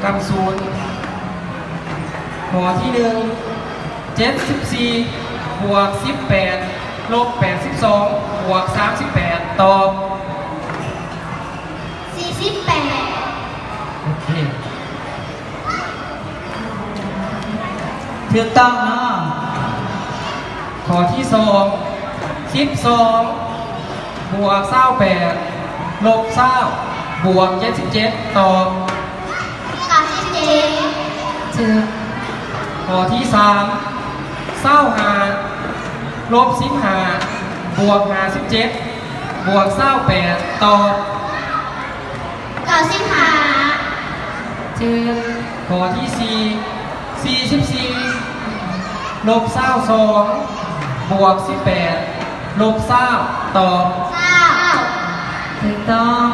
ນຳສູນ. ຂໍ້ທີໜຶ່ງ ເຈັດສິບສີ່ ບວກ ສິບແປດ ລົບ ແປດສິບສອງ ບວກ ສາມສິບແປດ ຕອບ ສີ່ສິບແປດ. ໂອເຄ ຖືກຕ້ອງເນາະ. ຂໍ້ທີສອງ ສິບສອງ ບວກ ຊາວແປດ ລົບ ຊາວ ບວກ ເຈັດສິບເຈັດ ຕອບ ເກົ້າສິບເຈັດ. ຖືກ. ຂໍ້ທີສາມ ຊາວຫ້າ ລົບ ສິບຫ້າ ບວກ ຫ້າສິບເຈັດ ບວກ ຊາວແປດ ຕອບ ເກົ້າສິບຫ້າ. ຖືກ. ຂໍ້ທີສີ່ ສີ່ສິບສີ່ ລົບ ຊາວສອງ ບວກ ສິບແປດ ລົບ ຊາວ ຕອບ ຊາວ. ຖືກຕ້ອງ.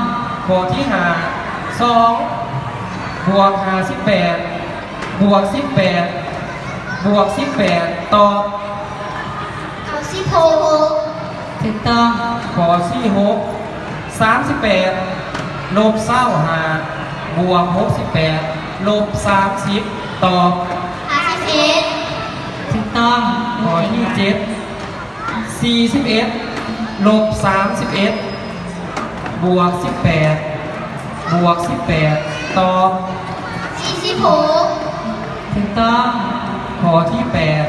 ຂໍ້ທີຫ້າ ສອງ ບວກ ຫ້າສິບແປດ ບວກ ສິບແປດ ບວກ ສິບແປດ ຕອບ ເກົ້າສິບຫົກ. ຖືກຕ້ອງ. ຂໍ້ທີຫົກ ສາມສິບແປດ ລົບ ຊາວຫ້າ ບວກ ຫົກສິບແປດ ລົບ ສາມສິບ ຕອບ ຫ້າສິບເອັດ. ຖືກຕ້ອງ. ຂໍ້ທີເຈັດ ສີ່ສິບເອັດ ລົບ ສາມສິບເອັດ ບວກ ສິບແປດ ບວກ ສິບແປດ ຕອບ ສີ່ສິບຫົກ. ຖືກຕ້ອງ. ຂໍ້ທີແປດ